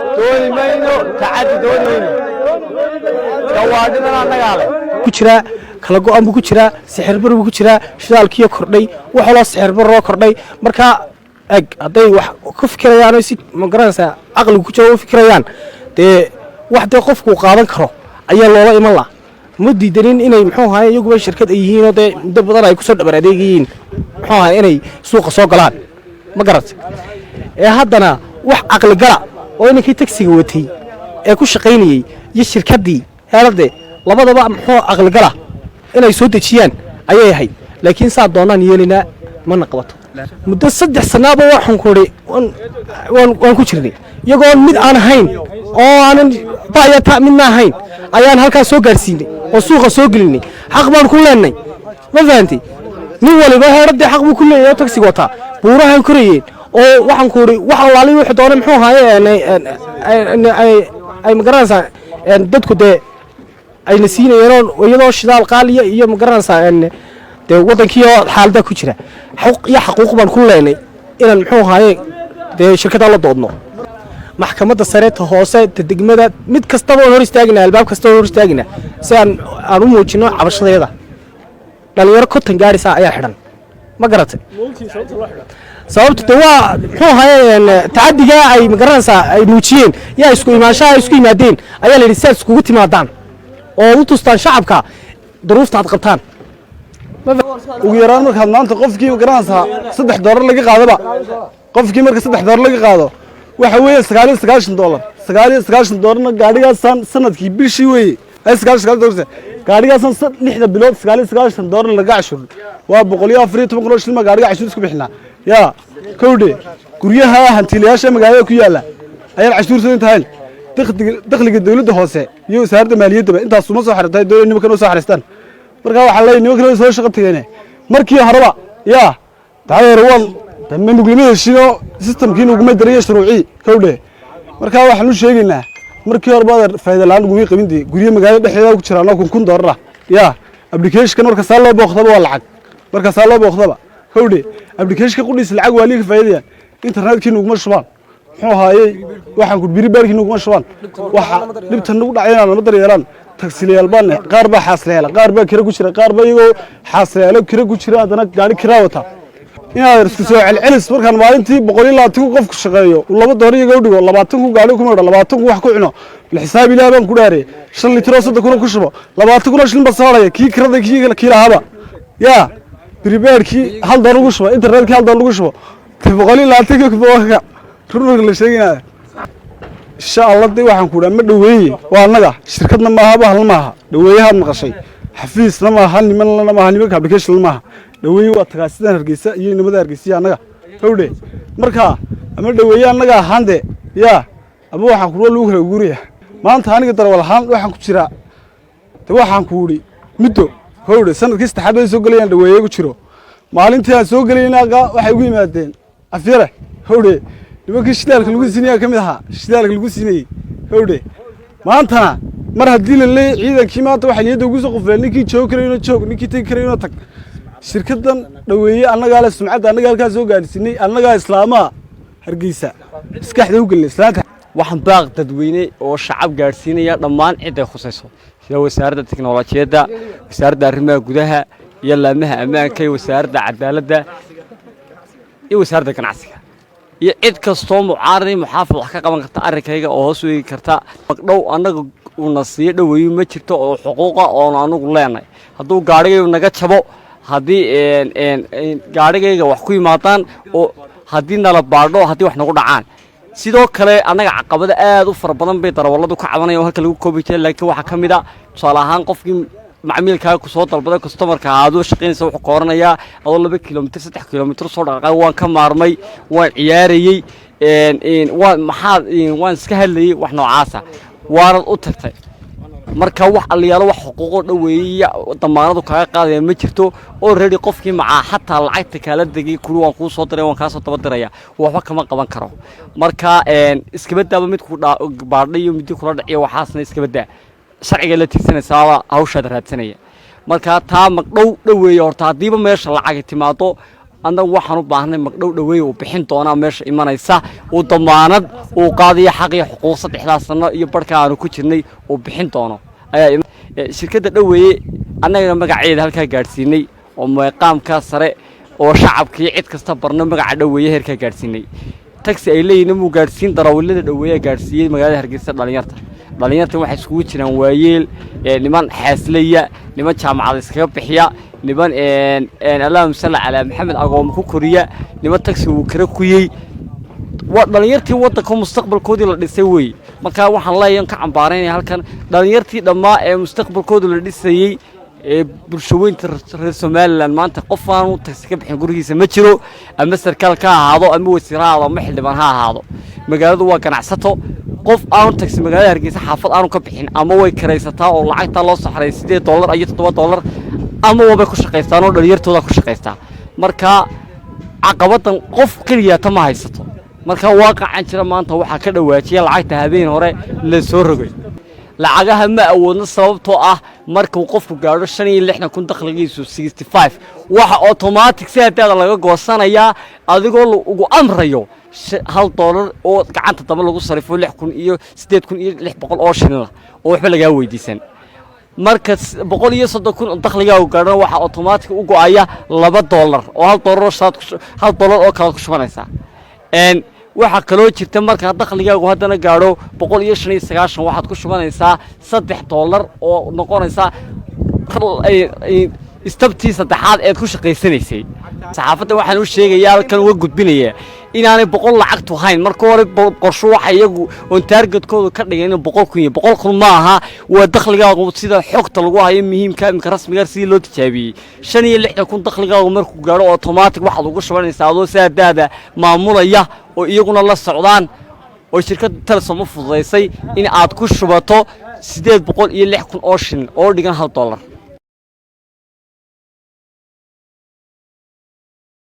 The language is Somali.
Dooni mayno tacaddi, dooni mayno. Gawaadhidan annagaa leh. Ku jiraa kala go'an buu ku jiraa, sixirbar buu ku jiraa, shidaalkiiyo kordhay, wax waloo sixirbar loo kordhay. Marka eg, hadday wax ku fikirayaan oo si, ma garanaysaa, caqligu ku jira u fikirayaan, dee wax dee qofku qaadan karo ayaa loola iman laha. Ma diidanin inay, muxuu ahaye, iyaguba shirkad ay yihiin oo dee muddo badan ay kusoo dhabar adeegayihiin, muxuu ahaye, inay suuqa soo galaan, ma garatay? Ee haddana wax caqligala oo inankii tagsiga watay ee ku shaqaynayey iyo shirkaddii heelade labadaba, muxuu, caqligala inay soo dejiyaan ayay ahayd. Laakiin saa doonaan yeelinaa mana qabato. Muddo 3 sannaaba waxaan ku idhi waan ku jirnay, iyagoon mid aan ahayn oo aanan ba'yata midna ahayn ayaan halkaas soo gaadhsiinay oo suuqa soo gelinay. Xaq baan ku leenay, ma fahantay? Nin waliba heeradee xaq buu ku leeyahay oo tagsiga wataa. Buurahan korayeen oo waxaan ku idhi wax allaali wuxuu doona, muxuu ahaaye, ay, magaranaysaa, dadku dee ayna siinayeen oo iyadoo shidaal qaaliya iyo, magaranaysaa, dee waddankii oo xaalada ku jira, xaq iyo xaquuq baan ku leenay inaan, muxuu ahaaye, dee shirkadda la doodno. Maxkamadda sare, ta hoose, ta degmada, mid kastaba waan hor istaagina, albaab kastaba waan hor istaagina si aan u muujino cabashadeeda. Dhalinyaro 50 gaarisa ayaa xidhan, ma garatay? Sababta de waa, muxuu ahaye, tacadigaa ay, magaranaysaa, ay muujiyeen yaa isku imaanshaha ay isku yimaadeen ayaa la yidhi si aad iskugu timaadaan oo u tustaan shacabka duruufta aad qabtaan. Ugu yaraan markaad maanta qofkii, garanaysaa, $3 laga qaadaba, qofkii marka $3 laga qaado, waxa weeye $99. $99-na gaadhigaasaan sanadkii bishii weeye ay $99 gaadhigaasaan 6da bilood $99 laga cashuur, waa 114,000 oo shilin baa gaadhiga cashuur isku bixinaa. Yaa kowdhe, guryaha hantiilayaasha magaalada ku yaalla ayaan cashuurtooda intahayn. Dakhliga dowladda hoose iyo wasaaradda maaliyaddaba intaas uma soo xirtay dowladda nimankan u soo xariistaan. Marka waxaa leeyahay nimankan way soo shaqo tageen markii horeba. Yaa taageer waan dambe nugulama heshiino, systemkii nuguma darayo shuruucii kowdhe. Marka waxaan u sheegaynaa, markii horeba adeer faa'iido la'aan nuguma qabin. Dee guryo magaalada dhexdeeda ku jiraan oo kun kun doolar ah, yaa application marka saa loo booqdaba waa lacag, marka saa loo booqdaba kowdhe, applicationka qudhiisa lacag waa liiga faa'iidayaan. Internetkii nuguma shubaan, muxuu ahaayey, waxaan ku biri baarkii nuguma shubaan. Waxa dhibta nagu dhacayna nama daryeelaan. Tagsilayaal baan, qaar baa xaaslayaal, qaar baa kira ku jira, qaar baa iyagoo xaaslayaalo kira ku jira haddana gaari kiraa wata. Inaad isku soo celcelis markaan maalintii 120 qofku shaqeeyo, uu $2 iyaga u dhigo, 20,000 gaari ku maydho, 20,000 wax ku cuno, bilxisaab ilaah baan ku dhaariyay, 5 litiroo 30,000 ku shubo, 20,000 oo shilin baa saaraya kii kirada, kii lahaaba. Yaa biribaadhkii $1 ugu shubo, internetkii $1 ugu shubo, 120-ka run la sheegaynaya. Insha Allah de waxaan ku dhaha ma dhoweeye, waa annaga, shirkadna maaha, bahalna maaha. Dhoweeyahaad maqashay, xafiisna maaha, nimanna maaha, nimanka application maaha. Dhoweeye waa tagaasidan Hargeysa iyo nimada Hargeysa annaga howdhe. Marka ama dhoweeye annaga ahaan de yaa ama waxaan ku lagu kala guuraya. Maanta aniga darawal ahaan waxaan ku jiraa de, waxaan ku idhi muddo howdhe sanadkii saddexaad bay soo gelayaan dhoweeye ku jiro. Maalintii aan soo gelayna waxay ugu yimaadeen afyare howdhe, nimankii shidaalka lagu siinaya ka mid ahaa, shidaalka lagu siinayey howdhe. Maantana mar haddii la leeyay ciidankii maanta waxay niyadda ugu soo qufleen, ninkii joogi karayno joog, ninkii tegi karayno tag. Shirkaddan dhoweeye annagaa le sumcadda, annagaa halkaa soo gaadhsiinay, annagaa islaamaha Hargeysa maskaxda u gelinay islaanta. Waxaan baaq dadweyne oo shacab gaadhsiinaya dhammaan cidday khusayso, sida wasaaradda tiknolojiyadda, wasaaradda arrimaha gudaha iyo laamaha ammaanka, iyo wasaaradda cadaaladda, iyo wasaaradda ganacsiga, iyo cid kastoo mucaarad iyo muxaafid wax ka qaban karta arrinkayga oo hoos u eegi karta. Magdhow annaga uuna siiyo dhoweeyu ma jirto oo xuquuqa oonu anugu leenahay. Hadduu gaadhigaygu naga jabo, haddii gaadhigayga wax ku yimaadaan, oo haddii nala baadho, haddii wax nagu dhacaan, sidoo kale annaga caqabado aad u fara badan bay darawalladu ka cabanayaan oo halka lagu koobi jiray. Laakiin waxaa ka mid a, tusaale ahaan, qofkii macmiilkaaga ku soo dalbaday, customerka aadoo shaqaynaysa, wuxuu ka oranayaa adoo 2 kilomitir, 3 kilomitir soo dhaqaaqay, "Waan ka maarmay, waan ciyaarayey, waan maxaa, waan iska hadlayey," wax noocaasa, waanad u tagtay. Marka wax alliyaalo wax xuquuqoo dhoweeyey damaanadu kaaga qaadaya ma jirto. Already qofkii macaa xataa lacagta kaala degay kuli, "Waan kuu soo diray, waan kaa soo daba diraya," waxba kama qaban karo. Marka iskaba daaba mid ku baadhay iyo midi kula dhaciyo, waxaasna iskaba daa, sharciga la tigsanaysaaba hawshaad raadsanaya. Marka taa magdhow dhoweeye horta haddiiba meesha lacagi timaado. Annagu waxaan u baahnay magdhow Dhoweeye uu bixin doonaa meesha imanaysa, uu damaanad uu qaadayo xaq iyo xuquuq 3-daa sano iyo barhka aanu ku jirnay uu bixin doono ayaa shirkadda Dhoweeye annagana magaceeda halkaa gaadhsiinay oo meeqaamkaa sare oo shacabkii cid kasta barno magaca Dhoweeye heerkaa gaadhsiinay. Tagsi ay leeyihin muu gaadhsiin, darawallada Dhoweeyaa gaadhsiiyey magaalada Hargeysa. Dhalinyarta waxay iskugu jiraan waayeel, niman xaasleya, niman jaamacada iskaga bixiya, niman, allahuma salli calaa Maxamed, agooma ku koriya, niman tagsi uu kara kuyey. Waa dhalinyartii waddanka mustaqbalkoodii la dhisay wey. Markaa waxaan leeyahay, ka cambaaraynaya halkan dhalinyartii dhammaa ee mustaqbalkooda la dhisayey ee bulshaweynta reer Somaliland. Maanta qof aanu tagsi ka bixin gurigiisa ma jiro, ama sarkaal ka ahaado, ama wasiir ha ahaado, ama xildhibaan ha ahaado. Magaaladu waa ganacsato. Qof aanu tagsi magaalada Hargeysa xaafad aanu ka bixin, ama way karaysataa oo lacagtaa loo saxray $8 iyo $7, ama wabay ku shaqaystaan oo dhalinyartooda ku shaqaystaa. Marka caqabadan qof keliyata ma haysato. Marka waaqacan jira maanta waxaa ka dhawaajiya lacagta habeen hore la soo rogay. Lacagaha ma awoodno, sababtoo ah markuu qofku gaadho 65,000 dakhligiisu, 65, waxa automatic si hadaada laga goosanayaa, adigoo ugu amrayo $1 oo gacanta dambe lagu sarifo 6,000 iyo 8,600 oo shilina oo waxba lagaa weydiisan. Marka 130,000 dakhligaagu gaadhona, waxaa automatic u go'aya $2 oo $1 oo shaad $1 oo kalaad ku shubanaysaa. Waxaa kaloo jirta, markaa dakhligaagu haddana gaadho 195, waxaad ku shubanaysaa $3 oo noqonaysa istabtii saddexaad eed ku shaqaysanaysay. Saxaafadda waxaan u sheegayaa, halkan uga gudbinayaa, inaanay 100 lacagtu hayn. Marka hore qorsho waxa iyagu oon targetkooda ka dhigay in 100,000 iyo 100,000 ma aha. Waa dakhligaagu sida xogta lagu hayo muhiimka imika rasmiga sidii loo tijaabiyey. 65,000 dakhligaagu markuu gaadho, automatic waxaad ugu shubanaysaa adoo saadaada maamulaya oo iyaguna la socdaan oo shirkadda Telesom u fududaysay in aad ku shubato 806,000 oo shilin oo dhigan $1.